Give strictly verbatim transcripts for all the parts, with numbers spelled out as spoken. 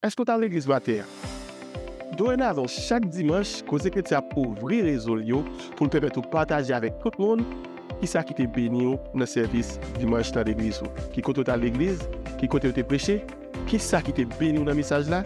Èske w t al legliz maten an? Dorenavan, chak dimanch, Koze Kretyen ap ouvri rezo l yo pou l pèmèt ou pataje avèk tout moun kisa ki te beni w nan sèvis dimanch nan legliz ou. Ki kote w t al legliz? Ki kote yo te preche? Kisa ki te beni w nan mesaj la?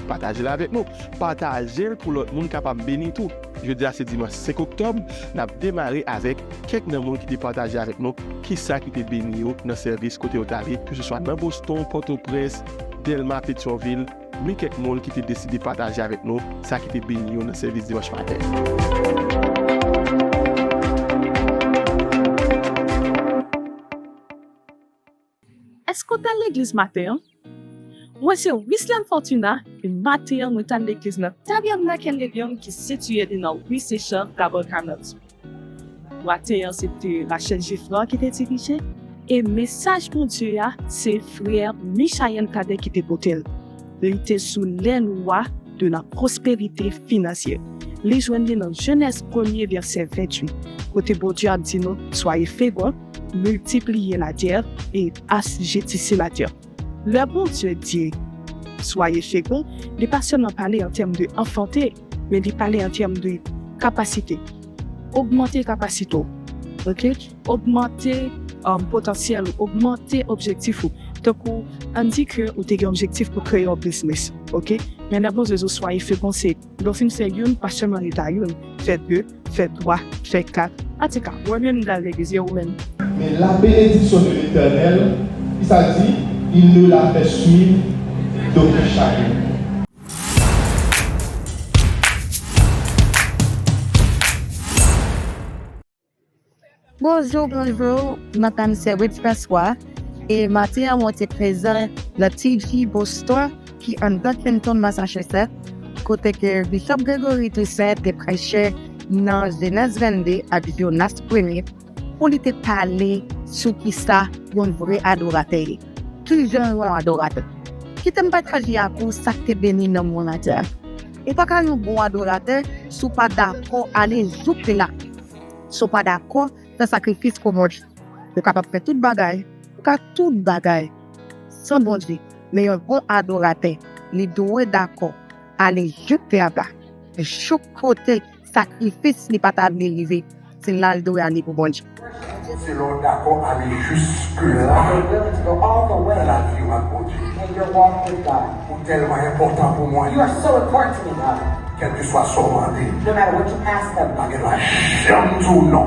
Pataje l avèk nou. Pataje l pou lòt moun kapab beni tou. Jodi a se dimanch senk oktòb, n ap demare avèk kèk nan moun ki te pataje avèk nou kisa ki te beni yo nan sèvis kote yo t ale, keseswa nan Boston, Pòtoprens, Dèlma, Petyonvil. Men kèk moun ki te deside pataje avèk nou sa ki te beni yo nan sèvis dimanch maten. Èske w t al legliz maten an? Mwen se Wislène Fortuna, e maten an mwen t al legliz nan Tabernacle Elion ki sitiye li nan rue Seychelles, Cabarcas North. Maten an se te Rachel Geffrard ki te dirije, e mesaj Bondye a se frè Michael Cadet ki te pote l. Li te sou les lois de la prospérité financière. Li jwenn li nan Jenèz premye vèsè venntuit, kote Bondye ap di nou, soyez féconds, multipliez la terre et assujettissez la terre. Lè Bondye di, soyez féconds, li pa sèlman pale an tèm de anfante, men li pale an tèm de kapasite. Ogmante kapasite w. Oke? Ogmante, um, potansyèl ou, ogmante objektif ou. Tankou, ann di ke ou te gen objektif pou kreye yon biznis. Oke? Men lè Bondye di w soyez féconds, se lè w fin fè youn, pa sèlman rete a youn. Fè de, fè twa, fè kat. Antika, mwen menm m t al legliz, e ou menm? Mais la bénédiction de l'Éternel, ki sa l di, il nous la fait suivre d'aucun chagrin. Bonjou, bonjou, mwen pa m se Ruth François, e maten an mwen te prezan nan T G Boston ki anndan Trenton, Massachusetts, kote ke Bishop Gregory Toussaint te preche nan Jenèz vennde ak Jonas premye, pou li te pale sou kisa yon vrè adoratè ye. Kijan yon adoratè? Kite m pataje ak ou sa k te beni nanm mwen maten an. Ou pa ka yon bon adoratè si w pa dakò ale jouk la. Si w pa dakò fè sakrifis pou Bondye. Ou kapab fè tout bagay, ou ka tout bagay san Bondye. Men yon bon adoratè, li dwe dakò ale jouk la, jouk kote sakrifis li pa ta dwe rive, se la l dwe ale pou Bondye. Se lè w dakò ale jiske la nan lavi w ak Bondye. Ou tèlman enpòtan pou mwen. Kèlkeswa sa w mande, m pa gen dwa janm di w non.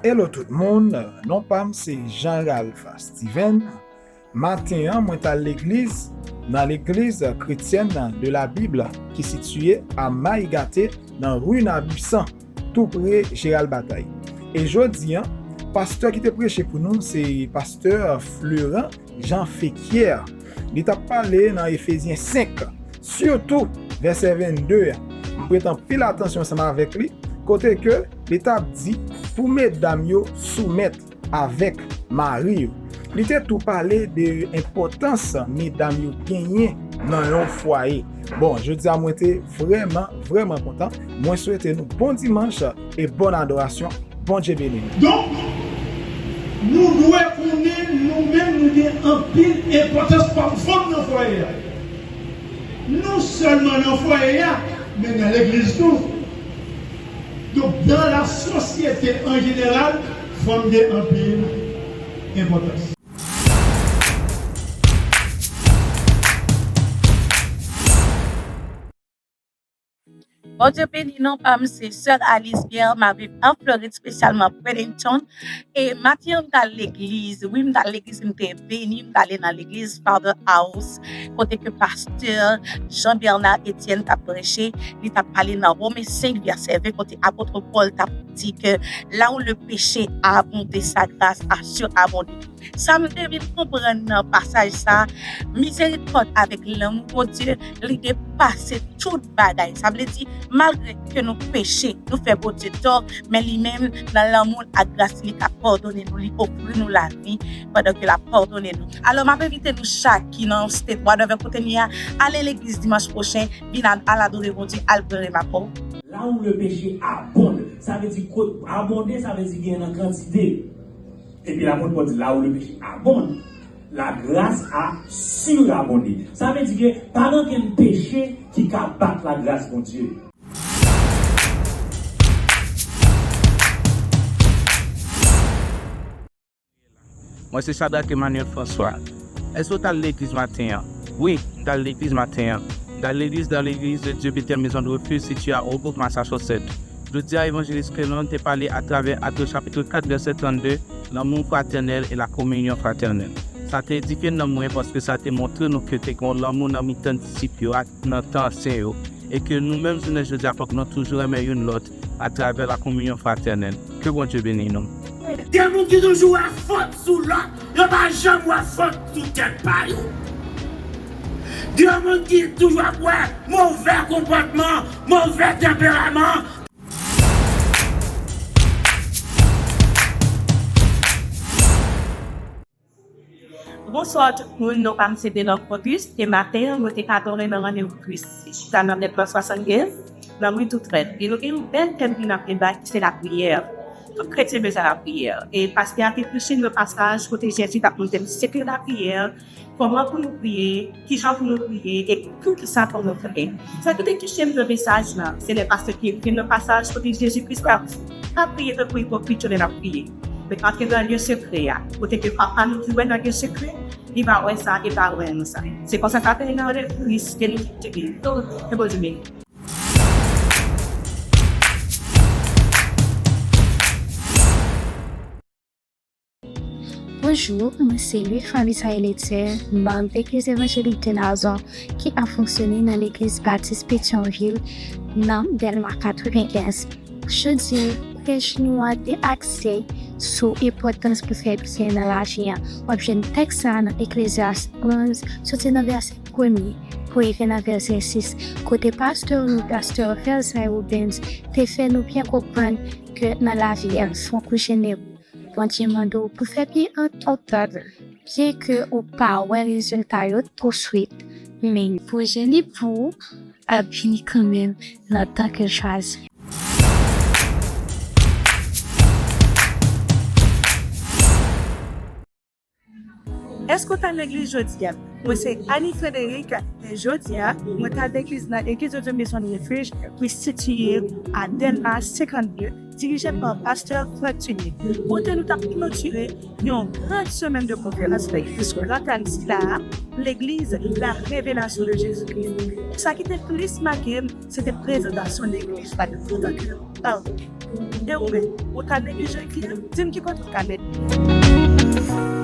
Hello tout moun, non pa m se Jean Ralph Steven. Maten an, mwen t al legliz, nan legliz Chrétienne de la Bible ki sitiye a Maïgate, nan ri Nabusan, tou pre Gérald Bataille. E jodi an, pastè ki te preche pou nou, se pastè Florent Jean Féquière. Li t ap pale nan Efezyen senk, sitou vèsè vennde a. M prete anpil atansyon ansanm avèk li, kote ke li t ap di pou medam yo soumèt avèk mari yo. Li te tou pale de enpòtans medam yo genyen nan yon fwaye. Bon, jodi a mwen te vrèman, vrèman kontan. Mwen swete nou bon dimanch e bòn adorasyon. Bondye beni nou. Donk, nou dwe konnen nou menm nou gen anpil enpòtans kòm fanm nan fwaye a. Non sèlman nan fwaye a, men nan legliz tou. Donk, dans la société en général, fanm gen anpil enpòtans. Bondye beni, non pa m se Sè Alice Pierre, m ap viv an Florid, espesyalman Bradenton. E maten an, m t al legliz. Wi, m t al legliz, m te beni, m t ale nan legliz Father House, kote ke pastè Jean Bernard Etienne t ap preche. Li t ap pale nan Women senk vèsè ven, kote apot Pòl t ap di ke là où le péché a abondé, sa grâce a surabondé. Sa m te vin konprann nan pasaj sa, mizerikòd avèk lanmou Bondye, li depase tout bagay. Sa vle di, malgre ke nou peche, nou fè Bondye tò, men li menm, nan lanmou l ak gras li, li ka padone nou, li ofri nou lavi pandan ke l ap padone nou. Alò, m ap envite nou chak ki nan yon state, whatever kote n ye a, ale legliz dimanch pwochen, vin al, al adore Bondye, al pran remak ou. Là où le péché abonde, sa vle di kot abonde, sa vle di gen nan kantite. Epi lapot Pòl di, là où le péché abonde, la grâce a surabondé. Sa vle di ke pa gen okenn peche ki ka bat lagras Bondye. Mwen se Shadrach Emmanuel François. Èske w t al legliz maten an? Wi, m t al legliz maten an. M t al legliz dans l'église de Dieu Béthel Maison de Refuge située à Holbrook, Massachusetts. Jodi a, Evanjelis Clenon te pale atravè Actes chapitre quatre verset trente-deux, l'amour fraternel et la communion fraternelle. Sa te edifye nanm mwen paske sa te montre nou ke te gen yon lanmou nan mitan disip yo ak nan tan ansyen yo, e ke nou menm jounen jodi a fòk nou toujou renmen youn lòt atravè la communion fraternelle. Ke Bondye beni nou. Gen moun ki toujou wè fòt sou lòt, yo pa janm wè fòt sou tèt pa yo. Gen moun ki toujou ap wè movè konpòtman, movè tanperaman. Bonswa tout moun, non pa m se Delor Cordus, e maten an, nou te ka adore nan randevou Kris, chita nan nèf swasann kenz, nan ri Toutrèt. E nou gen yon bèl tèm pou n ap deba ki se lapriyè. Tout kretyen bezwen lapriyè. E pastè a te preche nan pasaj kote Jezi t ap montre n sekrè lapriyè, kòman pou nou priye, kijan pou nou priye, e poukisa pou nou priye. Sa ki te touche m nan mesaj la, se lè pastè te ekri nan pasaj kote Jezi Kris t ap, pa priye tankou ipokrit yo lè l ap priye. Men antre nan lye sekrè a, kote ke Papa nou ki wè nan lye sekrè, li va wè sa e va rann nou sa. Se konsa k ap fè nan lè Kris ke nou te gen. Ke Bondye beni. Bonjou, mwen se Louis Fabisa Eliezer, manm Legliz Evanjelik de Nazon ki ap fonksyone nan Legliz Batis Petyonvil nan Dèlma katrevenkenz. Jodi, prèch nou an te akse sou enpòtans pou fè byen nan lavi an. W ap jwenn tèks sa a nan Eklezyas onz, soti nan vèsè premye pou rive nan vèsè sis, kote pastè nou, pastè Felzay Robbins, te fè nou byen konprann ke nan lavi a, fòk ou jenerez. Bondye mande w pou fè byen an tout tan, byen ke ou pa wè rezilta yo touswit, men pwojè li pou ou ap vini kanmenm nan tan ke l chwazi. Èske w t al legliz jodi a? Mwen se Annie Frédéric, e jodi a, mwen t al legliz nan Église de Dieu Maison de Refuge, ki sitiye a Dèlma senkannde, dirije pa pastè Frank Tuny. Kote nou t ap klotire yon gran semèn de konferans legliz. Nan kad sila a, legliz, la révélation de Jésus-Christ. Sa ki te plis make m, se te prezantasyon legliz la de tout an kè. E ou menm, ou ka neglije kiyè? Di m ki kote ou ka met.